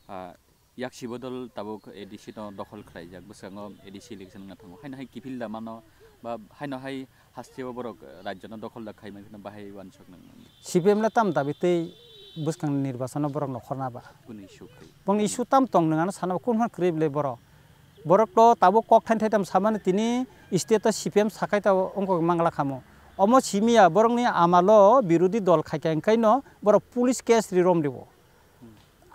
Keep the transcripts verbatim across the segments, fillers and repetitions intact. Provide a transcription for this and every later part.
Ah, yaksi bodol tabuk A D C no dokhol khlaijak, bwskango A D C election wngna thango. Haino hai kiphil da mano, ba haino hai hasteo borok, eh, rajyo no dokhol da khai mankhe no bahai uansuk nang. C P M le tam dabi tei bwskang ni nirbachon no borok nokhorna ba? Kunu issue kwrwi. Bongni issue tam tong nang ano sana ba, kun phan kwrwi bwle borok. Borok to tabuk kok thain thai tam samani tini state o C P M sakai ta wngkok mangla khamo. Omo simiya borokni amalo birodhi dol khaikha, hwnkhaino borok police case ri rom ribo.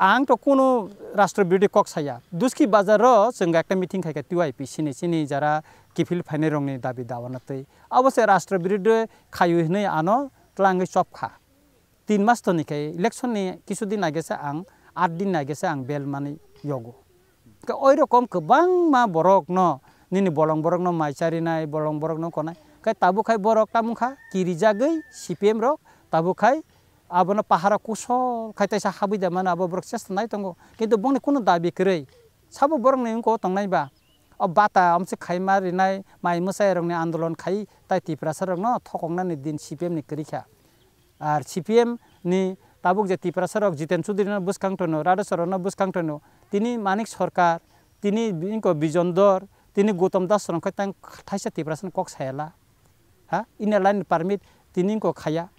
Ang to kunu rashtra birodhi kok saya. Duski bazar o chwng ekta meeting khaikha T Y P C ni, chini jara kiphil phainai rokni dabi dawana twi. Abo se rashtra birodhi khayu hinwi ano twlangwi chop kha. Tin mas toni khe election ni kisu din age se ang, aat din age se ang bail mani yogo. Khe oi rokom kwbangma borok no, nini bolong borok no mai charinai, bolong borok no konai. Khe tabuk khai borok tamung kha, kirijagwi C P M rok, tabuk khai abono pahara kusol khai taisa habwi da mano, abo borok chesta nai tongo. Kintu bongni kunu dabi kwrwi. Sabo borokni wngko tongnai ba? O bata amse khaima rinai, mai mwsai rokni andolon khai tai Tiprasa rokno thokoknani din C P M ni kwrwi kha. Ar C P M ni tabuk je Tiprasa rok Jiten Chaudhary no bwskang tono, Radheswar no bwskang tono, tini Manik Sarkar, tini wngko Bijon Dhor, tini Gautam Das rok khai tang thaisa Tiprasa ni kok sayala. Ha? Inner line permit tini wngko khaya.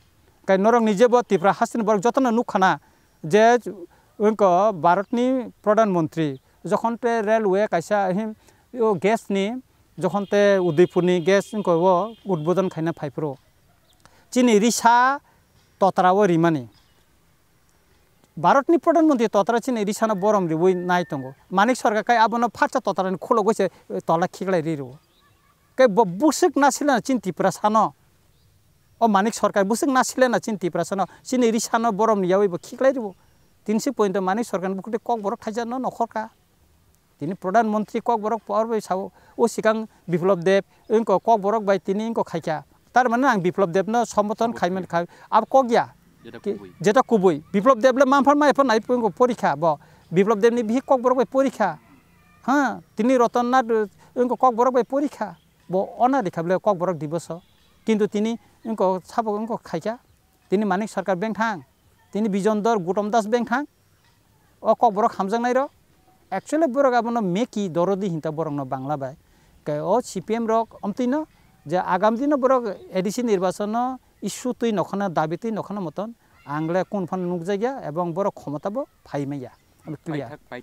Kai norok ni jebo Tipra hasteni borok jotono nuk khana je wngko Bharat ni Pradhan Mantri jokhon te railway kaisa him o gas ni jokhon te Udaipur ni gas wngko o udbodon khaina phai phuru. Chini risa totra o rimani. Bharat ni Pradhan Mantri totra chini risa no borom riwi nai tongo. Manik Sarkar kai abono phatsa totra ni khulogwi se tola khiklai ri rwo. Khe bo bwswk nasilena chini Tiprasano. O Manik Sarkar bwswk nasilena chini Tiprasano. Chini risano borom ni yaui bo khiklai rwo. Tinsi point o Manik Sarkar ni bukhuk twi kokborok thaisa no nokhorkha. Tini Pradhan Mantri kokborok por bai sao. O sikang Biplab Deb wngko kokborok bai tini wngko khaikha. Tar mane ang Biplab Deb no sombothon khaimani khai. Abo kok ya. Jeta Ki-, kubui. Jeta kubui. Biplab Deb le manphar mai phar nai wngko porikha bo. Biplab Deb ni bihik kokborok bai porikha. Ha, tini Ratan Nath, uh, wngkha kokborok bai porikha. Bo ona rikha bwle kokborok diboso. Kintu tini wngkha sabo wngkha khaikha. Tini Manik Sarkar bengthang. Tini Bijon Dhor, Gautam Das bengthang. O kokborok hamjaknai rok. Actually borok abono meki dorodi hinta borokno Bangla bai. Ke o C P M rok omtwino je agam dino borok A D C nirbachon no issue twi nokhana dabi twi nokhana moton ang le kun phano nukjakya ebong borok khomota bo phai manya. Clear. Paithak, paithak.